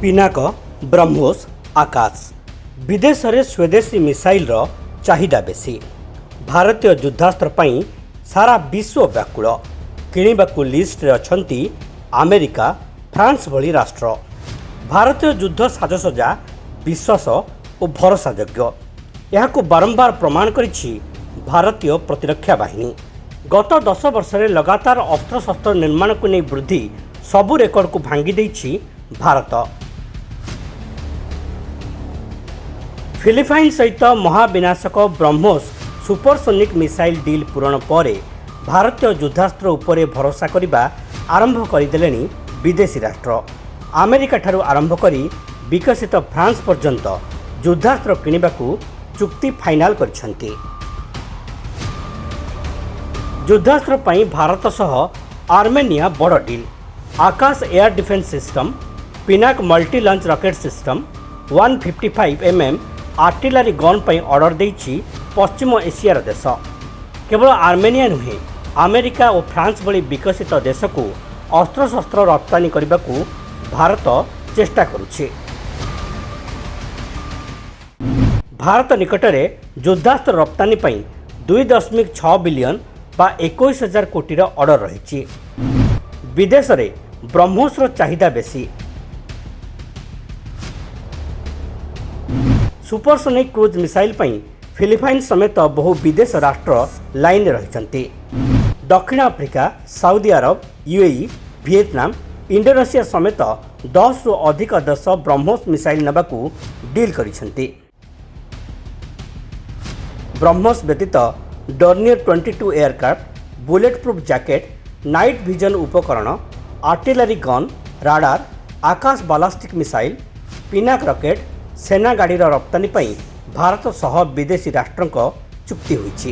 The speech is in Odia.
ପିନାକ, ବ୍ରହ୍ମୋସ, ଆକାଶ। ବିଦେଶରେ ସ୍ୱଦେଶୀ ମିସାଇଲର ଚାହିଦା ବେଶୀ। ଭାରତୀୟ ଯୁଦ୍ଧାସ୍ତ୍ର ପାଇଁ ସାରା ବିଶ୍ୱ ବ୍ୟାକୁଳ। କିଣିବାକୁ ଲିଷ୍ଟରେ ଅଛନ୍ତି ଆମେରିକା, ଫ୍ରାନ୍ସ ଭଳି ରାଷ୍ଟ୍ର। ଭାରତୀୟ ଯୁଦ୍ଧ ସାଜସଜ୍ଜା ବିଶ୍ୱାସ ଓ ଭରସାଯୋଗ୍ୟ। ଏହାକୁ ବାରମ୍ବାର ପ୍ରମାଣ କରିଛି ଭାରତୀୟ ପ୍ରତିରକ୍ଷା ବାହିନୀ। ଗତ 10 ବର୍ଷରେ ଲଗାତାର ଅସ୍ତ୍ରଶସ୍ତ୍ର ନିର୍ମାଣକୁ ନେଇ ବୃଦ୍ଧି ସବୁ ରେକର୍ଡକୁ ଭାଙ୍ଗି ଦେଇଛି ଭାରତ। ଫିଲିପାଇନ୍ ସହିତ ମହାବିନାଶକ ବ୍ରହ୍ମୋସ ସୁପରସୋନିକ୍ ମିସାଇଲ୍ ଡିଲ୍ ପୂରଣ ପରେ ଭାରତୀୟ ଯୁଦ୍ଧାସ୍ତ୍ର ଉପରେ ଭରସା କରିବା ଆରମ୍ଭ କରିଦେଲେଣି ବିଦେଶୀ ରାଷ୍ଟ୍ର। ଆମେରିକାଠାରୁ ଆରମ୍ଭ କରି ବିକଶିତ ଫ୍ରାନ୍ସ ପର୍ଯ୍ୟନ୍ତ ଯୁଦ୍ଧାସ୍ତ୍ର କିଣିବାକୁ ଚୁକ୍ତି ଫାଇନାଲ କରିଛନ୍ତି। ଯୁଦ୍ଧାସ୍ତ୍ର ପାଇଁ ଭାରତ ସହ ଆର୍ମେନିଆ ବଡ଼ deal. Akash air defence system, Pinaka multi launch rocket system, 155 mm artillery gun ପାଇଁ ଅର୍ଡର ଦେଇଛି ପଶ୍ଚିମ ଏସିଆର ଦେଶ। କେବଳ ଆର୍ମେନିଆ ନୁହେଁ, ଆମେରିକା ଓ ଫ୍ରାନ୍ସ ଭଳି ବିକଶିତ ଦେଶକୁ ଅସ୍ତ୍ରଶସ୍ତ୍ର ରପ୍ତାନୀ କରିବାକୁ ଭାରତ ଚେଷ୍ଟା କରୁଛି। ଭାରତ ନିକଟରେ ଯୁଦ୍ଧାସ୍ତ୍ର ରପ୍ତାନୀ ପାଇଁ 2.6 ବିଲିୟନ ବା 21 ହଜାର କୋଟିର ଅର୍ଡର ରହିଛି। ବିଦେଶରେ ବ୍ରହ୍ମୋସର ଚାହିଦା ବେଶୀ। ସୁପରସୋନିକ୍ କ୍ରୁଜ୍ ମିସାଇଲ୍ ପାଇଁ ଫିଲିପାଇନ୍ ସମେତ ବହୁ ବିଦେଶ ରାଷ୍ଟ୍ର ଲାଇନ୍ରେ ରହିଛନ୍ତି। ଦକ୍ଷିଣ Africa, Saudi Arab, UAE, Vietnam, Indonesia ସମେତ 10ରୁ ଅଧିକ ଦେଶ ବ୍ରହ୍ମୋସ ମିସାଇଲ୍ ନେବାକୁ ଡିଲ୍ କରିଛନ୍ତି। ବ୍ରହ୍ମୋସ ବ୍ୟତୀତ Dornier 22 aircraft, bullet proof jacket, night vision ଉପକରଣ, ଆର୍ଟିଲାରୀ ଗନ୍, ରାଡାର, ଆକାଶ ବାଲାଷ୍ଟିକ୍ ମିସାଇଲ୍, ପିନାକ ରକେଟ୍, ସେନା ଗାଡ଼ିର ରପ୍ତାନୀ ପାଇଁ ଭାରତ ସହ ବିଦେଶୀ ରାଷ୍ଟ୍ରଙ୍କ ଚୁକ୍ତି ହୋଇଛି।